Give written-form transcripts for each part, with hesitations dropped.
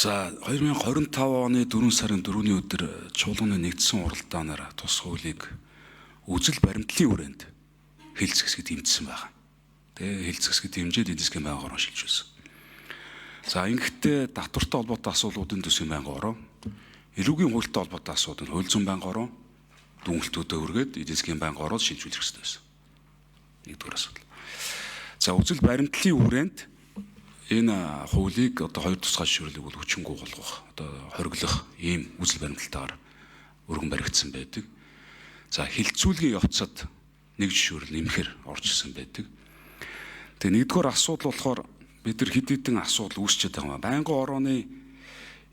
За 2025 оны 4 сарын 4-ний өдөр чуулганы нэгдсэн уралдаанаар тус хуулийг үзэл баримтлалын хүрээнд хэлцэх хэсэгт дэмжсэн байна. Тэгээ хэлцэх хэсэгт дэмжиж эдийн засгийн байнгын орон шилжүүлсэн. За ингэхдээ татвартай холбоотой асуудлуудын төсвийн байнгын орон, эрүүгийн хуультай холбоотой асуудал нь хууль зүйн байнгын орон, дүнэлтүүдэд өргөөд эдийн засгийн байнгын ороод шилжүүлэх хэрэгтэй байсан. Нэгдүгээр асуудал. За үзэл баримтлалын хүрээнд энэ хуулийг одоо хоёр тусгай зөвшөөрлийг бол хүчингү болгох, одоо хориглох ийм үзэл баримтлалтаар өргөн баригдсан байдаг. За хилцүүлгийн явцад нэг зөвшөөрөл нэмэхээр орж ирсэн байдаг. Тэгээ нэгдүгээр асуудал болохоор бид нар хэд хэдэн асуудал үүсчихэд байгаа юм. Байнгын орооны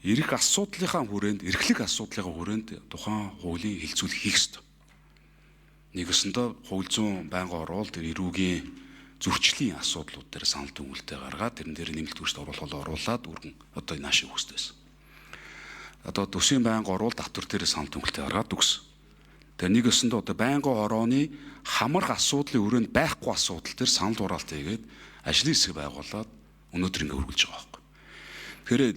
эрх асуудлынхаа хүрээнд, эрхлэг асуудлынхаа хүрээнд тухайн хуулийн хилцүүлэг хийх ёстой. Нэгсэндээ хууль зүйн байнгын орвол тэр эрүүгийн зөрчлийн асуудлууд дээр санал дүгнэлтээ гаргаад тэрэн дээр нэмэлт өөрчлөлт оруулах оруулаад өргөн одоо нааш өгөх ёстой байсан. Одоо төсвийн байнгын орвол татвар дээр санал дүгнэлтээ гаргаад өгсөн. Тэгээ нэг өсөндөө одоо байнгын орооны хамрах асуудлын өрөөнд байхгүй асуудал дээр санал хураалт хийгээд ажлын хэсэг байгуулад өнөөдөр ингэ үргэлж байгаа байхгүй. Тэгэхээр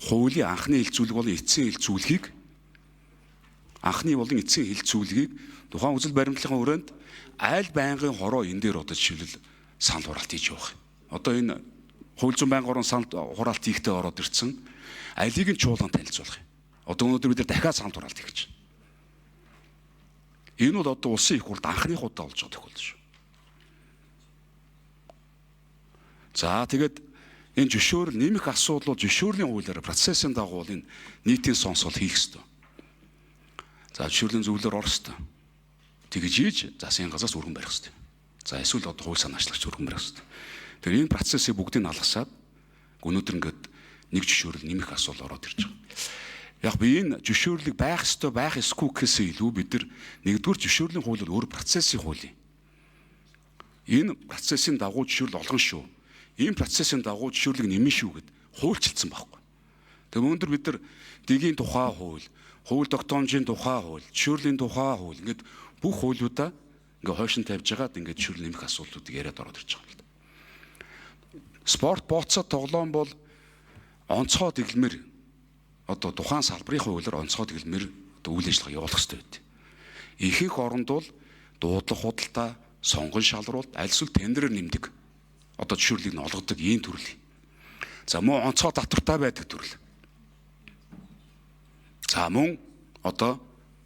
хуулийн анхны хилцүүлэг болон эцсийн хилцүүлгийг анхны болон эцсийн хилцүүлгийг тухайн үзэл баримтлалын хүрээнд аль байнгын хороо энэ дээр одоо жишээлбэл санал хураалт хийж явах юм. Одоо энэ хууль зүйн байнгын орон санал хураалт хийхдээ ороод ирсэн алийг нь чуулган танилцуулах юм. Одоо өнөөдөр бид нар дахиад санал хураалт хийх гэж байна. Энэ бол одоо улсын их хурлд анхных удаа болж байгаа тохиолдол шүү. За тэгээд энэ зөвшөөрөл нэмэх асуудал бол зөвшөөрлийн хуулиар процессын дагуу энэ нийтийн сонсгол хийх ёстой. За зөвшөөрлийн зөвлөлөөр орох ёстой. Тэгж хийж засгийн газраас өргөн барих ёстой. За эсвэл одоо хууль санаачлагч өргөн барих ёстой. Тэгэхээр энэ процессыг бүгдийг нь алгасаад өнөөдөр ингээд нэг зөвшөөрөл нэмэх асуудал ороод ирж байгаа. Яг би энэ зөвшөөрлийг байх ёстой байх ёсгүй гэхээсээ илүү бид нар нэгдүгээр зөвшөөрлийн хууль бол өөр процессын хууль юм. Энэ процессын дагуу зөвшөөрөл олгоно шүү. Энэ процессын дагуу зөвшөөрлийг нэмнэ шүү гэд хуульчилсан байхгүй. Тэгээ өнөөдөр бид нар дэгийн тухай хууль, хууль тогтоомжийн тухай хууль, зөвшөөрлийн тухай хууль ингээд бүх хуулиудаа ингээ хойшин тавьж хагаад ингээд зөвшөөрөл нэмэх асуудлуудыг яриад ороод ирж байгаа юм л да. Спорт бооцоо тоглоом бол онцгой дэглэмэр одоо тухайн салбарын хуулиар онцгой дэглэмэр одоо үйл ажиллагаа явуулах хэрэгтэй байд. Ихэнх оронд бол дуудлага худалдаа, сонгон шалруулт, аль эсвэл тендерээр нэмдэг. Одоо зөвшөөрлийг нь олгодог ийм төрөл. За мөн онцгой татвартай байдаг төрөл. За мөн одоо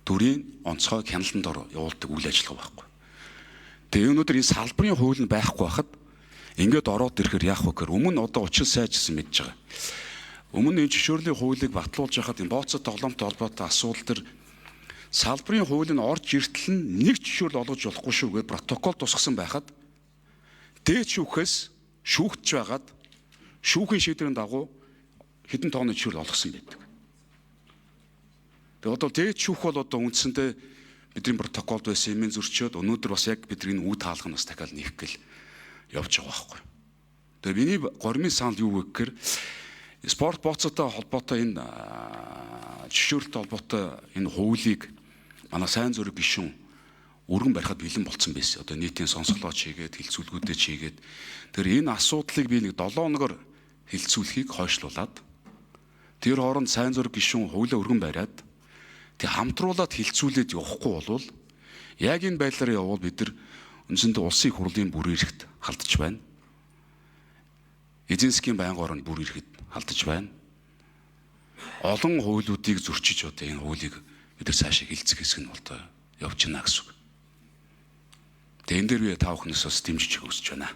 төрийн онцгой хяналтанд ор явуулдаг үйл ажиллагаа байхгүй. Тэгээ өнөөдөр энэ салбарын хууль нь байхгүй байхад ингээд ороод ирэхээр яах вэ гэхээр өмнө одоо учин сайжсэн мэдж байгаа. Өмнө энэ зөвшөөрлийн хуулийг батлуулж байхад энэ бооцоо тоглоомтой холбоотой асуудал төр салбарын хууль нь орж иртэл нь нэг зөвшөөрөл олгож болохгүй шүү гэж протокол тусгасан байхад дээд шүүхээс шүүгдэж байгаад шүүхийн шийдвэрийн дагуу хэдэн тооны зөвшөөрөл олгосон байдаг. Тэгээ одоо дээд шүүх бол одоо үндсэндээ бидний протоколд байсан юмын зөрчөөд өнөөдөр бас яг бидний энэ үе таалга нь бас дахиад нээх гэл явж байгаа байхгүй. Тэгээ миний гормын санал юу вэ гэхээр спорт бооцоотой холбоотой энэ зөвшөөрөлтөй холбоотой энэ хуулийг манай сайн зүрэг гишүүн өргөн барихад бэлэн болцсон байсан. Одоо нийтийн сонсголооч хийгээд, хилцүүлгүүдээ ч хийгээд тэр энэ асуудлыг би нэг 7 хоногор хилцүүлэхийг хойшлуулад тэр хооронд сайн зүрэг гишүүн хуулиа өргөн бариад тэг хамтруулаад хилцүүлээд явахгүй болвол яг энэ байдлаар явбал бид нар үндсэндээ улсын их хурлын бүр эрэхт халдаж байна. Эдийн засгийн байнгын оронд бүр ирэхэд халдаж байна. Олон хуулиудыг зөрчиж одоо энэ хуулийг бид нар цаашаа хилцэх хэсэг нь болтой явж байна гэсэн үг. Тэгээ энэ дээр би та бүхнээс бас дэмжиж хүсэж байна.